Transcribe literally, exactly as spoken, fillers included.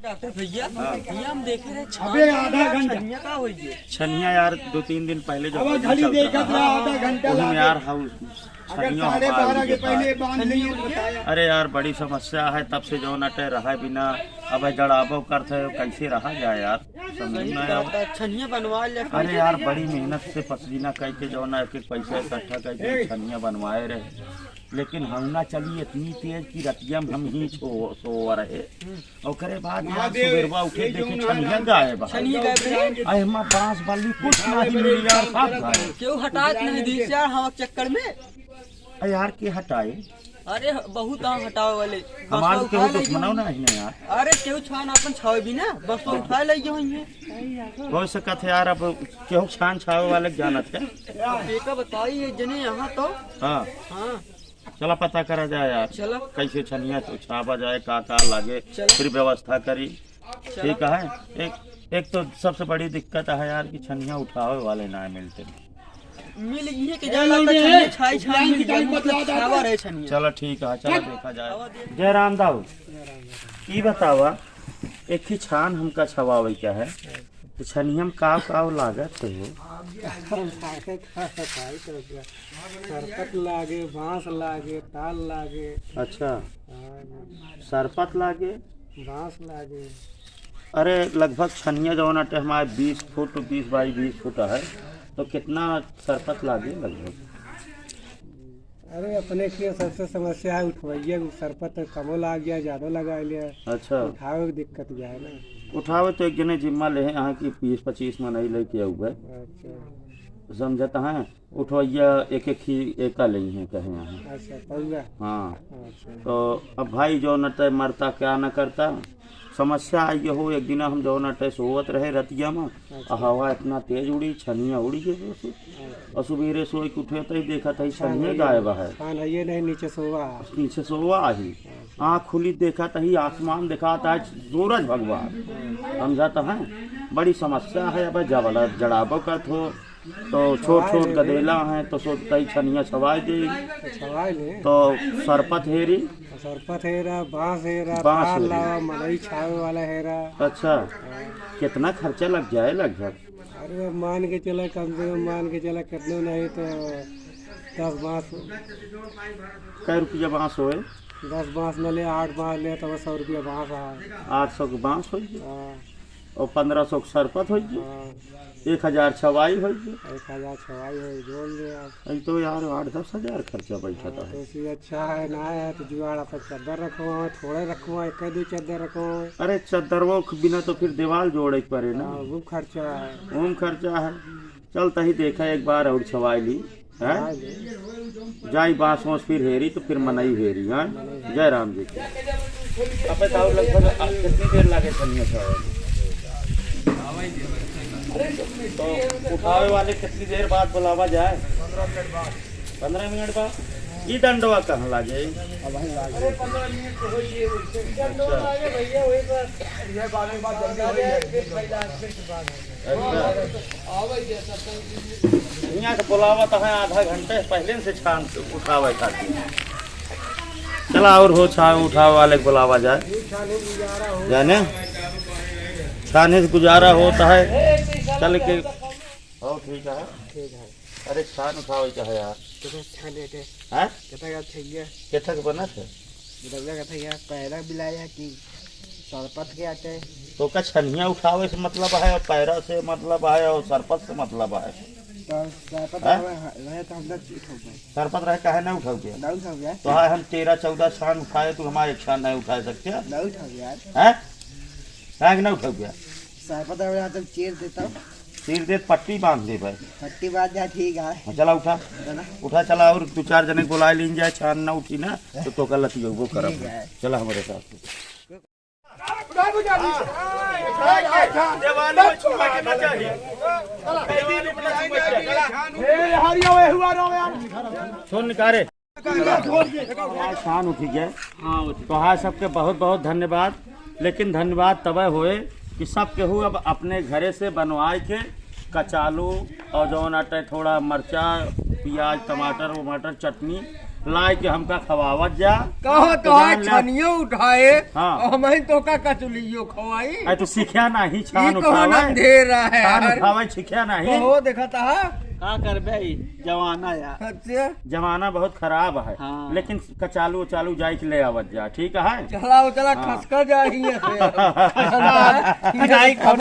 डॉक्टर भैया, हाँ। ये हम देखे रहे, अबे, आधा घंटा। छनिया का होई है? छनिया यार, दो तीन दिन पहले जो अब होली घड़ी चलता देखत रहा, आधा घंटा वही में लागे। यार, हम अगर छनिया साढ़े हमार बारह के उनके पास। पहले बांध लेंगे, बताया। अरे यार, बड़ी समस्या है, तब से जौन अटे रहा बिना, अब जड़ाबो करत है, कैसे रहा जाए यार, समझ में ना आवा। छनिया बनवा ले। अरे यार, बड़ी मेहनत से पसीना करके जौन एक एक पैसा इकट्ठा करके छनिया बनवाए रहे, लेकिन हौना चली इतनी तेज कि रतिया में हम ही सो, सोवा रहे। ओकरे बाद यार महादेव, सुबेरवा उठे, ये देखे जौन छनिया है, गायब है। छनिया गायब है। अरे हमार बांस बल्ली कुछ नहीं मिली यार, सब गायब। केहू हटात नहीं दिस यार, हवा चक्कर में। अरे यार, के हटाए? अरे बहुत आम हटावे वाले। हमार बसवा केहू उठा ले दुश्मनौ गए। नहीं ना यार। अरे केहू छान आपन छावे भी ना, बसवा उठा ले गए होइए। हो सकत है यार, अब केहू छान छावे वाले जानत है। अब बेटा बताई, एक जने यहाँ तो। हाँ। हाँ। चला पता करा जाए यार। चला। कैसे छनिया छावा जाए, का का लागे, चला। फिर व्यवस्था करी। चला। ठीक है। एक, एक तो सबसे बड़ी दिक्कत है यार कि छनिया उठावे वाले ना मिलते। मिल इहे के ए, जाला लोग तो ये छनिया छाई छाई मिल जाए, मतलब छावा रहे छनिया। चला ठीक है, चला देखा जाए। जय राम दाऊ, ई बतावा, एक ही छान हमका छवावे के है, तो छनिया में का का लागत है हो? सरपत लागे, बांस लागे, ताल लागे। अच्छा। हाँ। सरपत लागे। बांस लागे। अरे, लगभग छनिया जौन अटे हमारे बीस फुट, बीस बाई बीस फुट है, तो कितना सरपत लागे लगभग? अरे, अपने के सबसे समस्या है उठवइया, सरपत कमो लाग जाए, ज्यादा लगा लिया। अच्छा। उठावे की दिक्कत भी है ना। उठावे तो एक जने जिम्मा ले हैं, यहाँ की बीस पच्चीस मनई लेके आउबे। अच्छा। समझत हैं, उठवइया एक एक ही एका लेइहैं कहे यहाँ। अच्छा, पौवा। हाँ। अच्छा। तो अब भाई जौन अटे मरता क्या न करता, समस्या आई हो, एक दिन हम जौन अटे सोवत रहे रतिया में, अच्छा। आ हवा इतना तेज उड़ी, छनिया उड़ी गई। अच्छा। और सुबेरे सोई के उठे तो ही देखत ही छनिया गायब है। छान है ये नहीं, नीचे सोवा। नीचे सोवा ही। अच्छा। आँख खुली देखत ही आसमान देखात है सूरज भगवान। समझत हैं, बड़ी समस्या है। अब जबला जड़ाबो करत हो, तो छोट छोट गदेला हैं, तो सोचता ही छनिया छवाई दे। तो छवाई ले। तो सरपत हेरी। सरपत हेरा, बांस हेरा, बांस तार हेरी। लावा, मनई छावे वाला हेरा। अच्छा। हाँ। कितना खर्चा लग जाए लगभग? अरे, मान के चला, कम से कम मान के चला, कितने नहीं तो दस बांस। कै रुपया बांस होए? दस बांस न ले, आठ बांस ले, तो सौ रुपया बांस है। आठ सौ के बांस होई? हाँ। और पन्द्रह सौ के सरपत होई? हाँ। एक हजार छवाई होई? एक हजार छवाई होई, जोड़ ले आप। अरे तो यार, आठ दस हजार खर्चा बैठा हाँ, था। तो इसलिए अच्छा है, ना है तो जुगाड़, अपन चद्दर रखो, थोड़े रखो, एक दो चद्दर रखो। अरे, चद्दरवो के बिना तो फिर दीवाल जोड़े के पड़े ना। हाँ, वो खर्चा है। वो खर्चा है। चल, तही देखा, एक बार और छवाई ली, हैं? छवाई ले। जाई बांस वांस फिर हेरी, तो फिर मनई हेरी, हैं? जय राम जी की। अबे, तो लगभग कितनी देर लागे छनिया छवाई में? तो उठावे वाले कितनी देर बाद बुलावा जाए? पन्द्रह मिनट बाद। ई डंडवा कहाँ लागे? अब वहीं लागे। अच्छा। अच्छा। यहाँ से बुलावत है, आधा घंटे पहले से छान उठावे खातिर। चला और हो छान उठावे वाले के बुलावा जाए। जाने छाने से गुजारा होता है। चल के। हो ठीक है। ठीक है। अरे छान उठावे का है यार। कितना छान देते? हाँ? कितना का चाहिए? कितना के बनत है? रउआ कहते हैं, पैरा मिलाया कि सरपत के आटे? तो का छनिया उठावे से मतलब है और पैरा से मतलब है और सरपत से मतलब है? तो सरपत हाँ? रहे, रहे तो हम लोग उठाओगे। सरपत रहे काहे ना उठाओगे? ना उठाओगे। तो हाँ, हम तेरह चौदह छान उठाए, तू हमारे एक छान नहीं उठा सकते? ना उठाओगे यार। हैं? काहे के ना उठाओगे? सरपत रहे तो चीर देता। चीर दे, पट्टी बांध दे भाई। पट्टी बांध जा, ठीक है। हाँ, चला उठा। चला। उठा, चला, और दो चार जने के बुला लीन जाए, छान ना उठी ना, तो तोका लतियौबो करब। ठीक है। चला हमारे साथ। दिवाली में छुआ के ना चाहिए। ए, हरिया, ए, हुआ रहो यार। छोड़ निकारे। आज छान उठी गए। हाँ, उठी। तो हाँ, सबके बहुत बहुत धन्यवाद। लेकिन धन्यवाद तबे होए कि सब केहू अब अपने घरे से बनवाए के कचालू और जौन आटे थोड़ा मरचा, प्याज, टमाटर वमाटर, चटनी, लाइ के हमका खवावत जा। कहो तो आज छनियो उठाए, हाँ। और हमही तोका कचुलियो खवाई। अरे तो सीख्या नाही, छान ई कौन उठावे। अंधेरा है छान यार? उठावे, सीख्या नाही। कहो, देखा था। का करबे ई जमाना यार। अच्छा। जमाना बहुत खराब है, हाँ। लेकिन कचालू उचालू जाइके ले आवत जा, ठीक है? चला उचला हाँ। खसका जा ही है। पिटाई